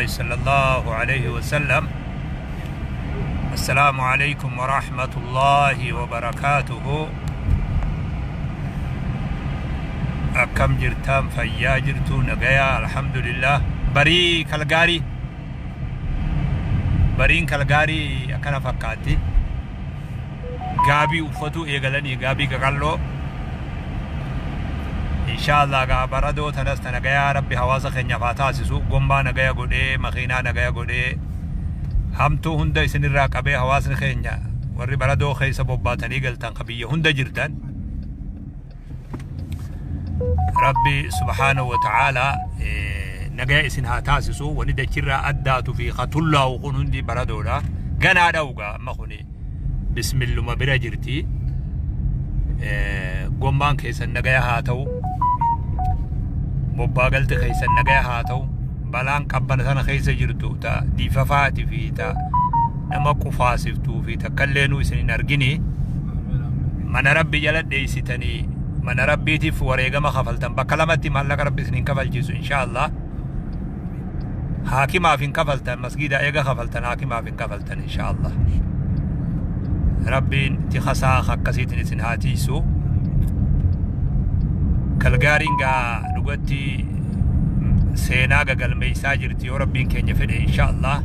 صلى الله عليه وسلم. السلام عليكم ورحمة الله وبركاته. Akkam jirtan? Fayyaa jirtu? Nagaya, alhamdulillah. Barii Kalgaarii, bariin Kalgaarii akkana fakkaatti. Gaabii uffatuu eegalanii, gaabii qaqalloo. Inshaallah gaa baradoo tanas ta nagayaa Rabbi hawaasa keenyaaf haa taasisu. Gommaa nagaya godhee, makiinaa nagaya godhee, hamtuu hunda isinirraa qabee, hawaasni keenya warri baradoo keessa bobbaatanii galtan, ka biyya hunda jirtan, Rabbi subhaanahu wa ta'aalaa nagaya isin haa taasisu. Wani dachirraa addaatu fi ka tullaa'u kun hundi baradoodha. Ganaa dha'ugaa amma kuni bismilluma bira jirti. Gommaan keessan nagaya haa ta'u, bobbaagalti keessan nagaya haa ta'u. Balaan qabbana sana keessa jirtu ta diifafaati fi ta nama qufaasiftuu fi takkallee isin hin argini. Mana Rabbi jala dheeysitanii, mana Rabbiitiif wareegama kafaltan. Bakka lamatti maallaqa Rabbi isin hin kafalchiisu, insha Allah. Haakimaaf hin kafaltan, masgiida eega kafaltan haakimaaf hin kafaltan, insha Allah. Rabbiin tikasaa akkasiitiin isin haa tiisu. Kalgaariin gaa dhugatti seenaa gagalmeeysaa jirti, yoo Rabbiin keenya fedhe, insha Allah.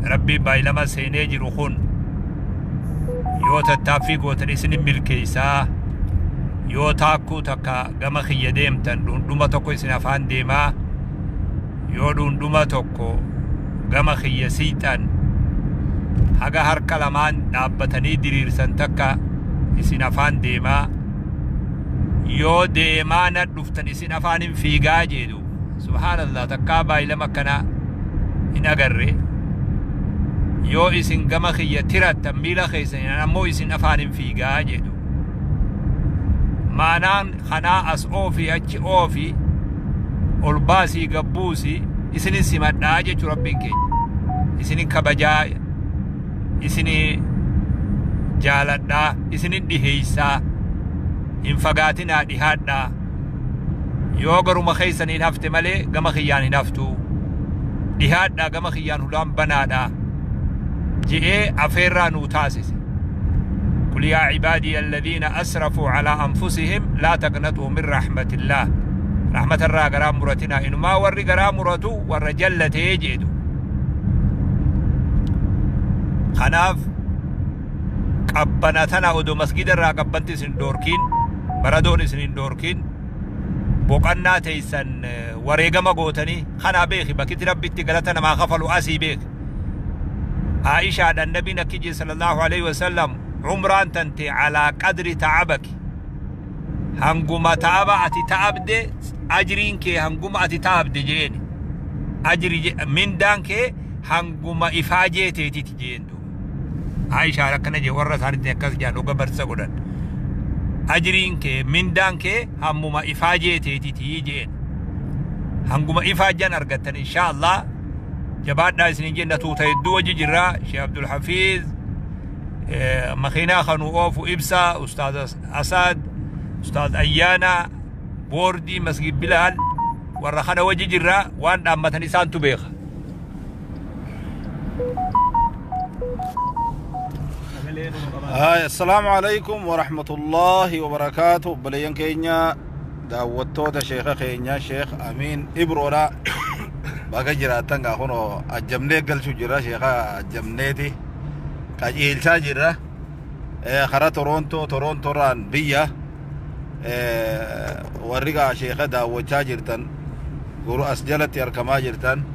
Rabbiin baay'ilama seenee jiru kun yoo tattaaffii gootan isin milkeeysaa. Yoo taakkuu takka gama kiyya deemtan, dhundhuma tokko isin afaan deemaa. Yoo dhundhuma tokko gama kiyya siixan, haga harka lamaan dhaabbatanii diriirsan takka isin afaan deemaa. Yoo deemaa na dhuftan, isin afaan hin fiigaa jedhu. Subhaanallah, takkaa baay'ilama akkanaa hin agarre. Yoo isin gama kiyya tirattan miila keessan, ammoo isin afaan hin fiigaa jedhu. Maanaan kanaa as oofi, achi oofi, ol baasii gabbuusi, isinin simadhaa jechuu. Rabbiin keenya isinin kabajaa, isini jaaladhaa, isinin dhiheeysaa. Hin fagaatinaa, dhihaadhaa. Yoo garuma keessan hin hafte malee gama kiyyaan hin haftu. Dhihaadhaa, gama kiyyaan hulaan banaadhaa je'ee afeerraa nuu taasise. قل يا عبادي الذين أسرفوا على أنفسهم لا تقنطوا من رحمة الله. رحمة irraa garaa muratina. Inumaa warri garaa muratu warra jallatee jedhu. Kanaaf qabbana tana odoo masgida irraa qabbanti isin dhoorkiin, baradoon isin hin dhoorkiin, boqannaa teeysan wareegama gootanii kanaa beeki. Bakkitti Rabbitti galata namaa kafalu asii beeki. Aishaadhaan Nabiin akki jee sallallahu alaihi wasallam: "Umraan tante alaa qadri ta'abaki." Hanguma ta'aba ati ta'abde, ajriin kee hanguma ati ta'abde jeeni. Ajri mindaan kee hanguma ifaajee teetiti jeen duuba. Aishaan akkana jee, warra isaaniitiin akkas jaan dhuga barsa godhan. Ajriin kee, mindaan kee hammuma ifaajee teetiti jeen. Hanguma ifaajjan argattan, insha Allah. Jabaadhaa isinin jenna. Tuuta hedduu wajji jirra. Sheekh Abdul Hafiz makiinaa kanuu oofu, ibsa Ustaaz Asad, Ustaaz Ayyaana, boordii Masgid Bilaal, warra kana wajji jirra. Waan dhaammatan isaantu beeka. هاي السلام عليكم ورحمة الله وبركاته. Obboleeyyan keenya, daawwattoota sheeka keenya Sheekh Amiin Ibroodha, baga jiraattan. Gaa kunoo ajjamnee galchuu jira, sheeka ajjamneeti qajeelchaa jirra kara Torontoo, Torontorraan biyya. Warri gaa sheeka daawwachaa jirtan, guru as jalatti argamaa jirtan,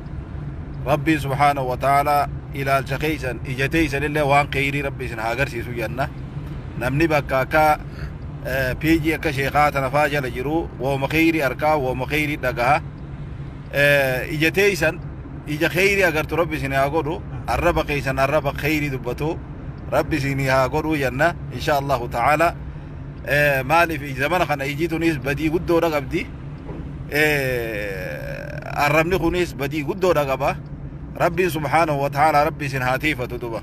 Rabbiin subhaanahu wa ta'ala ilaalcha keeysan, ija teeysan illee waan kheyrii Rabbi isin haa agarsiisu jenna. Namni bakka akka piijii akka sheekaa tana faa jala jiru wooma kheyrii arkaa, wooma kheyrii dhagaha. Ija teeysan ija kheyrii agartu Rabbi isin haa godhu. Arraba keeysan arraba kheyrii dubbatu Rabbi isin haa godhu jenna, insha Allahu ta'ala. Maaliif zamana kana iji tunis badii guddoodha qabdi, arrabni kunis badii guddoodha qaba. Rabbiin subhaanahu wa ta'ala Rabbi isin haa tiifatu. Duba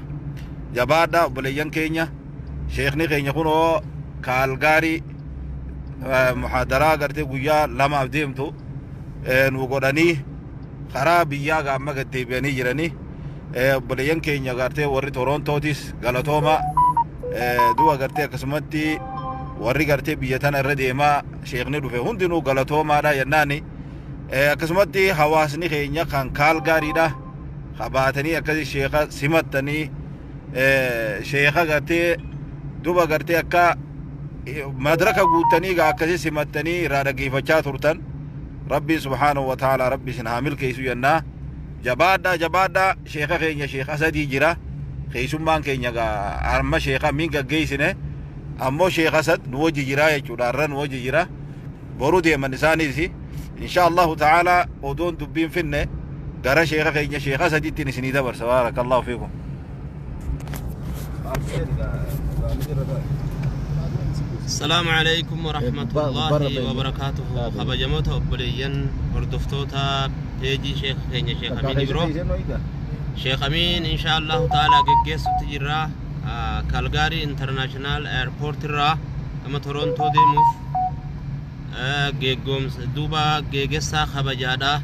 jabaadha, obboleeyyan keenya. Sheekni keenya kunoo Kaalgaarii muhaadaraa gartee guyyaa 2f deemtu nu godhanii. Karaa biyyaa gaamma gad deebi'anii jiranii. Obboleeyyan keenya gartee warri Torontootis galatooma. Du'a gartee akkasumatti warri gartee biyya tana irra deemaa sheekni dhufe hundinuu galatoomaadha jennaani. Akkasumatti hawaasni keenya kan Kaalgaariidha. Qabaatanii akkasi sheeka simattanii, sheeka gartee duba gartee akka madraka guuttanii gaa akkasi simattanii irraa dhaggeeffachaa turtan. Rabbiin subhaanahu wa ta'ala rabbi isin haa milkeessu jennaa. Jabaadhaa, jabaadhaa. Sheeka keenya Sheek Asadii jira. Keessummaan keenya gaa amma sheeka min gaggeessine, ammoo Sheek Asad nu wajji jira jechuudha. Har'a nu wajji jira, boru deeman isaanis insha Allahu ta'ala. Odoon dubbiin finne gara sheeka keenya Sheek Asadiittiin isinii dabarsa. Baarakallahu fiikum. السلام عليكم ورحمة الله وبركاته. Kabajamoota obboleeyyan hordoftoota peejii sheekh keenya Sheekh Amiin Ibro, Sheekh Amiin insha Allahu ta'ala geggeessutti jirra. Kalgaarii International Airport irraa gama Torontoo deemuuf geeggoomsa duuba geegessaa kabajaadha,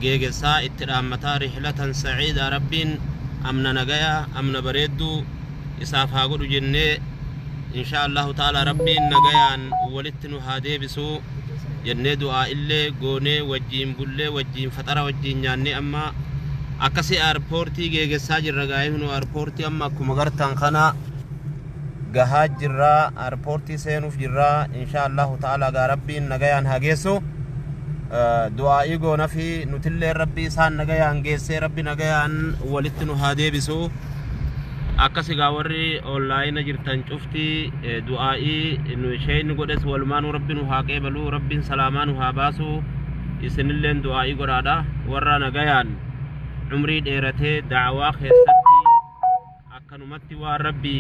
geegessaa itti dhaammataa. رحلة سعيدة, rabbiin amna nagaya amna bareedduu isaaf haa godhu jennee, insha Allahu ta'ala rabbiin nagayaan walitti nu haa deebisuu jennee du'aa illee goonee, wajjiin bullee, wajjiin faxara wajjiin nyaannee, amma akkasi airportii geegessaa jirra. Gaa'ee nu airportii amma akkuma gartan kana gahaa jirra, airportii seenuuf jirra insha Allahu ta'ala. Gaa rabbiin nagayaan haa geessu du'aa'ii goona fi nutillee rabbi isaan nagayaan geessee rabbi nagayaan walitti nu haa deebisu. Akkasi gaa warri onlaayina jirtan cufti du'aa'ii nu isheen godhes walumaanuu rabbi nu haa qeebalu, rabbiin salaamaa nu haa baasu. Isinilleen du'aa'ii godhaadha. Warra nagayaan umrii dheeratee da'awaa keessatti akkanumatti waan rabbi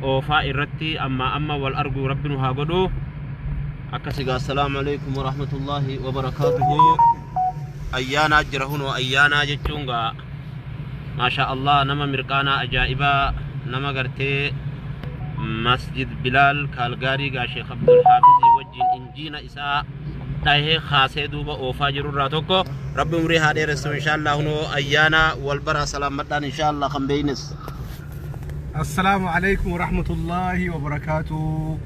oofaa irratti amma amma wal argu rabbi nu haa godhu. Akkasi gaa. Assalaamu alaikum warahmatullaahi wabarakaatuhu. Ayyaanaa jira hunoo. Ayyaanaa jechuun gaa maasha Allah, nama mirqaanaa ajaa'ibaa, nama gartee Masjid Bilaal Kaalgaarii gaa Sheekh Abdul Haafizii wajjin injiina isaa dhahee kaasee duuba oofaa jirurraa tokko. Rabbi umrii haa dheeressu insha Allah. Hunoo ayyaana wal baraa salaammadhaan insha Allah kan beeynes. السلام عليكم ورحمة الله وبركاته.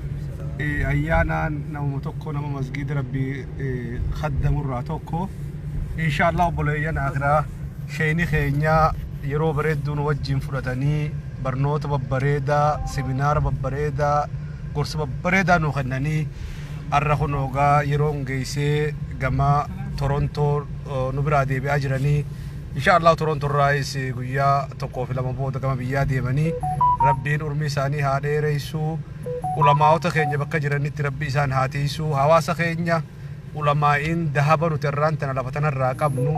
Ayyaanaan nama tokko, nama masgiida rabbii khadamurraa tokko insha Allah. Obboleeyyan akhiraa, sheeni keenya yeroo bareedduu nu wajjin fudhatanii barnoota babbareedaa, seminaara babbareedaa, gorsa babbareedaa nu kennanii, har'a kun ogaa yeroon geessee gama Torontoo nu biraa deebi'aa jiranii. Insha Allah Torontoo irraayis guyyaa tokkoo fi lama booda gama biyyaa deemanii. Rabbiin urmii isaanii haa dheereessuu. Ulamaa'ota keenya bakka jiranitti rabbi isaan haa tiisuu. Hawaasa keenya ulamaa'iin dahaba nuti irraan tana lafa tanarraa qabnu.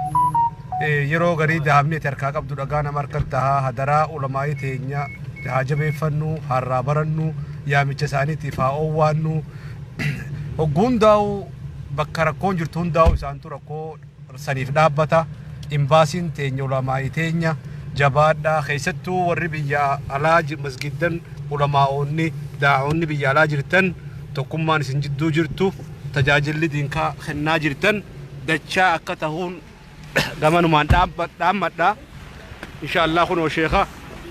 Yeroo garii dahabni ati harkaa qabdu dhagaa nama harkan tahaa. Hadaraa ulamaa'ii teenya haa jabeeffannu, harraa barannu, yaamicha isaaniitiif haa oowwaannu. Hogguu hundaa'u bakka rakkoon jirtu hundaa'u isaantu rakkoo saniif dhaabbata. Imbaasiin teenya ulamaa'ii teenya. Jabaadhaa. Keessattuu warri biyya alaa masgiddan, ulamaa'onni, daa'onni biyya alaa jirtan, tokkummaan isin jidduu jirtu, tajaajilli diinkaa kennaa jirtan dachaa akka tahuun gamanumaan dhaammadha. Insha Allah kunoo sheeka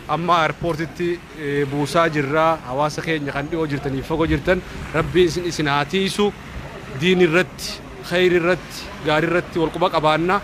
amma airportitti buusaa jirra. Hawaasa keenya kan dhiyoo jirtaniif fagoo jirtan, rabbiin isin haa tiisu. Diin irratti, khayri irratti, gaarii irratti wal quba qabaanna.